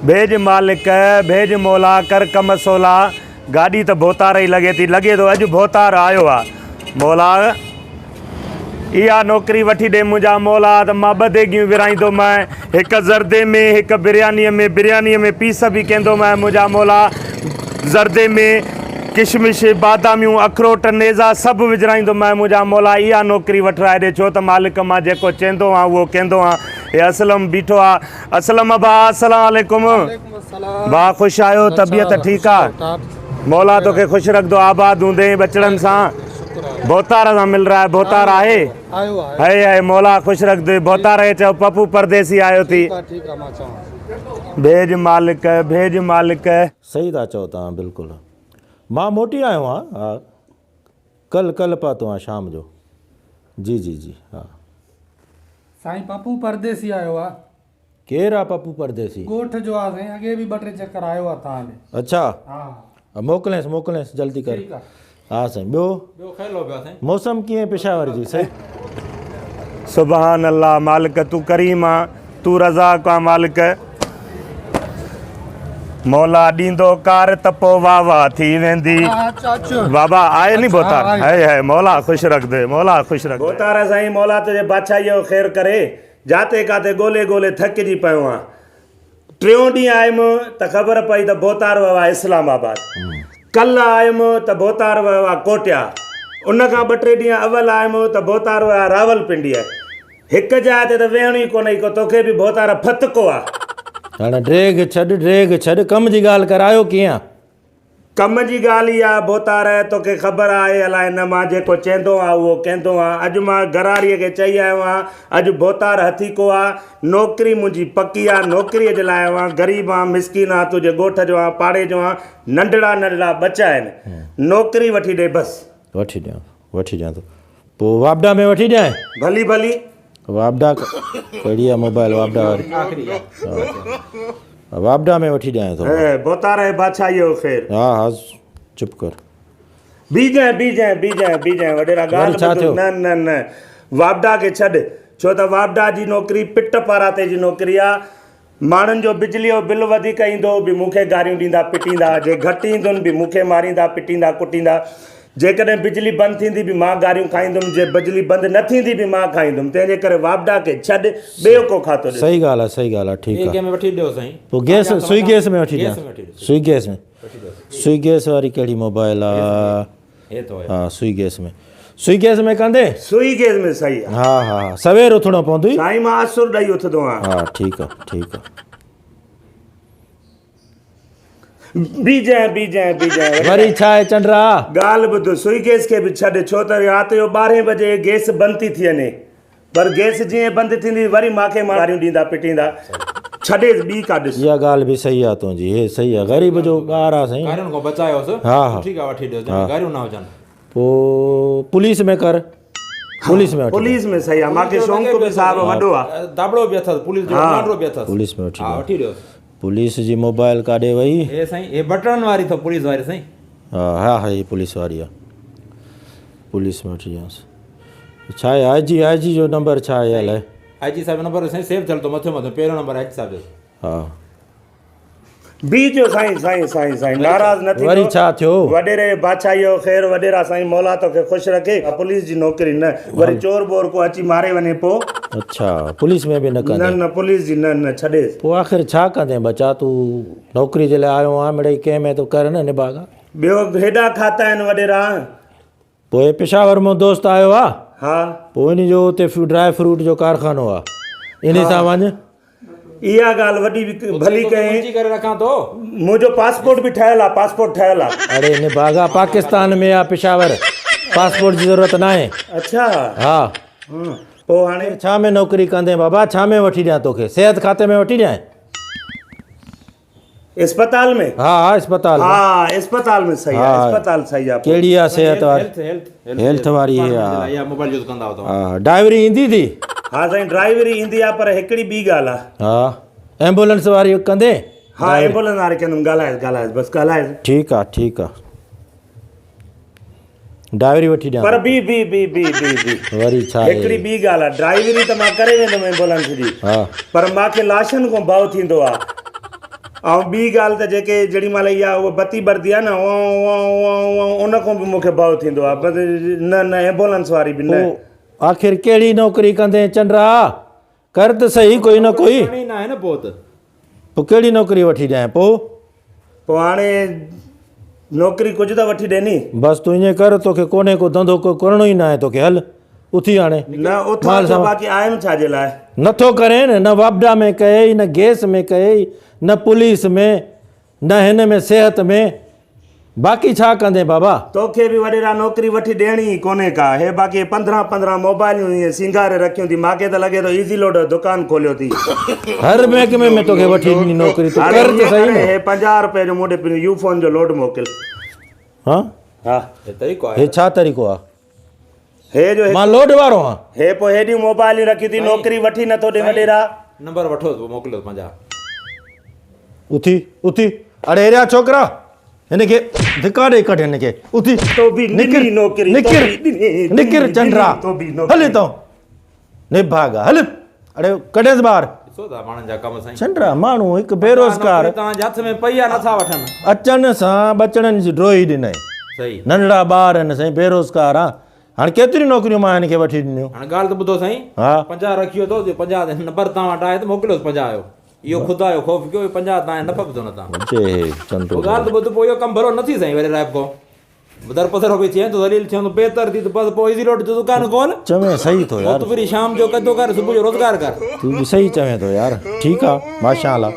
ڀيڄ مالڪ، ڀيڄ مولا، ڪر ڪم سولا. گاڏي ته ڀوتار ئي لڳي ٿي. لڳي ٿو اڄ ڀوتار آيو آ. مولا! اها نوڪري وٺي ڏي منهنجا مولا ته مان ٻه ديڳيون ورهائيندومانء، هڪ زردي ۾، هڪ بريانيء ۾، بريانيء ۾ پيس به ڪيندومانء منهنجا مولا، زردي ۾ ڪشمش، باداميون، اکروٽ، نيزا سڀ وجهرائيندومانء منهنجا مولا اها نوڪري وٺرائي ڏي ڇو ته مالڪ مان جيڪو چيندو آهان اهو ڪيندو آهان. هي اسلم بيٺو آ. اسلم ڀاء السلام عليڪم. ڀاء خوش آهيو طبيعت ٺيڪ آ. مولا توکي خوش رکندو آباد هوندين ٻچڙن سان ڀوتار سان مل رها ڀوتار آهي هي هي مولا خوش رکندي ڀوتار کي چئو پپو پرديسي آيو ٿي ڀيڄ مالڪ ڀيڄ مالڪ. صحيح ٿا چئو توهان بلڪل مان موٽي آيو آهيان ها ڪل ڪل پهتو آهيان شام جو جي جي جي ها. سائين پپو پرديسي آيو آ. ڪير آ پپو پرديسي؟ ڳوٺ جو آ سائين اڳي به ٻه ٽي چڪر آيو آ توهان ڏي. اڇا ها موڪلينس موڪلينس جلدي ڪر. ٺيڪ آ. ها سائين ٻيو ٻيو خير لو پيا سائين. موسم ڪيئن پشاور جي سائين. سبحان الله مالڪ تون ڪريم آن تون رزاق آن مالڪ مولا ڏيندو ڪار ته پو واھ واھ ٿي ويندي بابا آهي ني ڀوتار هي هي مولا خوش رکدي مولا خوش رکدي ڀوتار سائين مولا تنهنجي بادشاهي جو خير ڪري جاتي ڪاتي ڳولي ڳولي ٿڪجي پيو آهيان. ٽيون ڏينهن آيم ته خبر پئي ته ڀوتار ويو آهي اسلام آباد. ڪلهه آيم ته ڀوتار ويو آهي ڪوٽيا. ان کان ٻه ٽي ڏينهن اول آيم ته ڀوتار ويو آهي راولپنڊيء. هڪ جاء تي ته ويهڻ ئي ڪونهي ڪو توکي به ڀوتار ڦٿڪو آهي. هاڻ ڊيگهه ڇڏ ڊيگهه ڇڏ ڪم جي ڳالهه ڪر آيو ڪيئن آن؟ ڪم جي ڳالهه اها ڀوتار، توکي خبر آهي الائي نه، مان جيڪو چيندو آهيان اهو ڪيندو آهيان. اڄ مان گهراڙيء کي چئي آيو آهيان، اڄ ڀوتار هٿيڪو آ، نوڪري منهنجي پڪي آ، نوڪريء جي لاء آيو آهيان، غريب آهيان، مسڪين آهيان، تنهنجي ڳوٺ جو آهيان، پاڙي جو آهيان، ننڍڙا ننڍڙا ٻچا آهن، نوڪري وٺي ڏي بس. وٺي ڏيان ٿو، وٺي ڏيان ٿو. پوء واپڊا ۾ وٺي ڏيانء؟ ڀلي ڀلي. واپڊا ڪهڙي آ موبائل واپڊا واري؟ واپڊا ۾ وٺي ڏيانء ٿو. هي ڀوتار هي بادشاهي جو خير. ها ها چپ ڪر. بيهجانء بيهجانء بيهجانء بيهجانء وڏيرا ڳالهه ٻڌ نه نه نه واپڊا کي ڇڏ ڇو ته واپڊا جي نوڪري پٽ پاراتي جي نوڪري آ ماڻهن جو بجليء جو بل وڌيڪ ايندو به مون کي گاريون ڏيندا پٽيندا، جي گهٽ ايندن به مون کي ماريندا پٽيندا ڪٽيندا. جيڪڏهن بجلي بند ٿيندي به مان گاريون کائيندم، جي بجلي بند نه ٿيندي به مان کائيندم. تنهن جي ڪري واپڊا کي ڇڏ، ٻيو ڪو کاتو ڏس. صحيح ڳالهه آ صحيح ڳالهه آ ٺيڪ ٻئي آ. ڪنهن ۾ وٺي ڏيو سائين. پوء گيس سوئي گيس ۾ وٺي ڏيان سوئي گيس ۾ سوئي گيس واري ڪهڙي موبائل آ. ها سوئي گيس ۾ سوئي گيس ۾ ڪندي؟ سوئي گيس ۾ صحيح آ. ها ها ها سوير اٿڻو پوندوئي. سائين مان اسر ڏئي اٿندو آهيان. ها ٺيڪ آ ٺيڪ آ. بيجانء بيجانء بيجانء. وري ڇا آهي چنڊرا؟ ڳالهه ٻڌ سوئي گيس کي به ڇڏ ڇو ته رات جو ٻارهين بجي گيس بند ٿي ٿي وڃي. پر گئس جيئن بند ٿيندي وري ماکي ماريون ڏيندا پٽيندا ڇڏيس ٻي ڪا ڏس. اها ڳالهه به صحيح آ تنهنجي هي صحيح آ غريب جو ٻار آ سائين. گارين کان بچايوس ها ها سٺي ڪا وٺي ڏيوس جنهن ۾ گاريون نه هجن. پو پوليس ۾ ڪر پوليس ۾ وٺي پوليس ۾ صحيح آ ماکي شونق به صاحب وڏو آ. داٻڙو به اٿس پوليس جو ڪمانڊرو به اٿس پوليس ۾ وٺي ها وٺي ڏيوس. پوليس جي موبائل ڪاڏي وئي. هي سائين هي بٽڻن واري اٿو پوليس واري سائين. ها ها هي پوليس واري آ پوليس ۾ وٺي ڏيانس. ڇا آهي آء جي آء جي جو نمبر ڇا آهي الائي. آء جي صاحب جو نمبر سائين سيو ٿيل تو مٿيون مٿيون پهريون نمبر آء جي صاحب جو. ها. بيهجو سائين سائين سائين سائين ناراض نه ٿيجو وري ڇا ٿيو. وڏيري بادشاهي جو خير وڏيرا سائين مولا توکي خوش رکي پوليس جي نوڪري نه وري چور ٻور ڪو اچي ماري وڃي پو. اڇا پوليس ۾ به نه ڪندين. نه نه پوليس جي نه نه ڇڏيس. پو آخر ڇا ڪندين ٻچا تون نوڪري جي لاء آيو آهين مڙئي ڪنهن ۾ ته ڪر نه نڀاڳا. ٻيو هيڏا کاتا آهن وڏيرا. پوء پشاور مون دوست آيو آ. ها. پوء انهي جو اتي ڊرائي فروٽ جو ڪارخانو آ. انهي سان وڃ. اها ڳالهه وڏي ڀلي ڪئين. منهنجي ڪري رکان ٿو. منهنجو پاسپورٽ به ٺهيل آ پاسپورٽ ٺهيل آ. اڙي نڀاڳا پاڪستان ۾ آ پشاور پاسپورٽ جي ضرورت ناهي. اڇا. ها. پوء هاڻي. ڇا ۾ نوڪري ڪندين بابا ڇا ۾ وٺي ڏيان توکي صحت کاتي ۾ وٺي ڏيانء. اسپتال ۾؟ ها ها اسپتال ۾. ها اسپتال ۾ صحيح آ اسپتال صحيح آ. ڪهڙي آ صحت واري؟ هيلٿ واري هي آ. اها موبائل يوز ڪندا هئو ها ڊرائيوري ايندي ٿي؟ ها سائين ڊرائيوري ايندي آ پر هڪڙي ٻي ڳالهه آ. ها ايمبولنس واري ڪندين؟ ها ايمبولنس واري ڪندم ڳالهائيس ڳالهائيس بس ڳالهائيس. ٺيڪ آ ٺيڪ آ ڊرائيوري وٺي ڏيان. پر بي بي بي بي بي بي. وري ڇا آهي؟ هڪڙي ٻي ڳالهه آ ڊرائيوري ته مان ڪري ويندم ايمبولنس جي ها پر مان کي لاشن کان ڀؤ ٿيندو آ. ۽ ٻي ڳالهه ته جيڪي جهڙي مهل اها اها بتي ٻردي آهي نه اون اون اون ان کان به مون کي ڀؤ ٿيندو آهي بس نه نه ايمبولنس واري به نه. پوء آخر ڪهڙي نوڪري ڪندين چنڊا؟ ڪر ته سهي ڪوئي نه ڪوئي. ڪرڻي ناهي نه پوء ته. پوء ڪهڙي نوڪري وٺي ڏيانء پوء؟ پوء هاڻي نوڪري ڪجهه ته وٺي ڏي ني. بس تون ائين ڪر توکي ڪونهي ڪو ڌنڌو ڪو ڪرڻو ئي ناهي توکي هل اٿي هاڻي. نه اٿان ڇو باقي آيم ڇا جي لاء. نٿو ڪرين نه واپڊا ۾ ڪيئي نه گئس ۾ ڪيئي نه پوليس ۾ نه هن ۾ صحت ۾ باقي ڇا ڪندين بابا. توکي به وڏيرا نوڪري وٺي ڏيڻي ئي ڪونهي ڪا. هي باقي 15 15 موبائليون ائين سينگاري رکيون ٿي ماکي ته لڳي ٿو ايزي لوڊ جو دڪان کوليو ٿي. هر محڪمي ۾ توکي وٺي ڏني نوڪري تون هاڻي ڪر ته ائين سهي ڪري نه. هي 50 روپيه جو مون ڏي پنهنجو يو فون جو لوڊ موڪل. ها ها. هي طريقو آهي. هي ڇا طريقو آ. هي جو مان لوڊ وارو آهان. هي پوء هيڏيون موبائليون رکيون ٿي نوڪري وٺي نٿو ڏي وڏيرا. نمبر وٺوس پوء موڪليوس 50. اٿي اٿي اڙي هيريا ڇوڪرا هن کي ڌڪا ڏئي ڪڍ هن کي اٿي تو به نڪر ڏني نوڪري نڪر نڪر چنڊرا تو به نوڪري هل هتان نڀاڳا هل اڙي ڪڍيس ٻاهر. ڏسو ٿا ماڻهن جا ڪم سائين. چنڊرا ماڻهو هڪ بيروزگار. نوڪري توهان جي هٿ ۾ پئي آ نٿا وٺن. اچن سان ٻچڙن جي ڊوهي ڏنائين. صحيح. ننڍڙا ٻار آهن سائين بيروزگار آ هاڻ ڪيتريون نوڪريون مان هن کي وٺي ڏنيون. هاڻ ڳالهه ته ٻڌو سائين. ها. 50 رکيو اٿو جو 50 تي نمبر توهان وٽ آهي ته موڪليوس 50 جو. اهو خدا جو خوف ڪيو 50 تان نه پٻڌو نه تان. هجي هي چنڊو. پوء ڳالهه ته ٻڌ پوء اهو ڪم ڀلو نه ٿي سائين وري رائب ڪو. در پڌرو به ٿئين ٿو ذليل ٿيون ته بهتر ٿي ته بس پوء ايزي روڊ جو دڪان کول. چوين صحيح ٿو يار. مفت فري شام جو ڪڌو ڪر صبح جو روزگار ڪر. تون به صحيح چوين ٿو يار ٺيڪ آ ماشاء الله.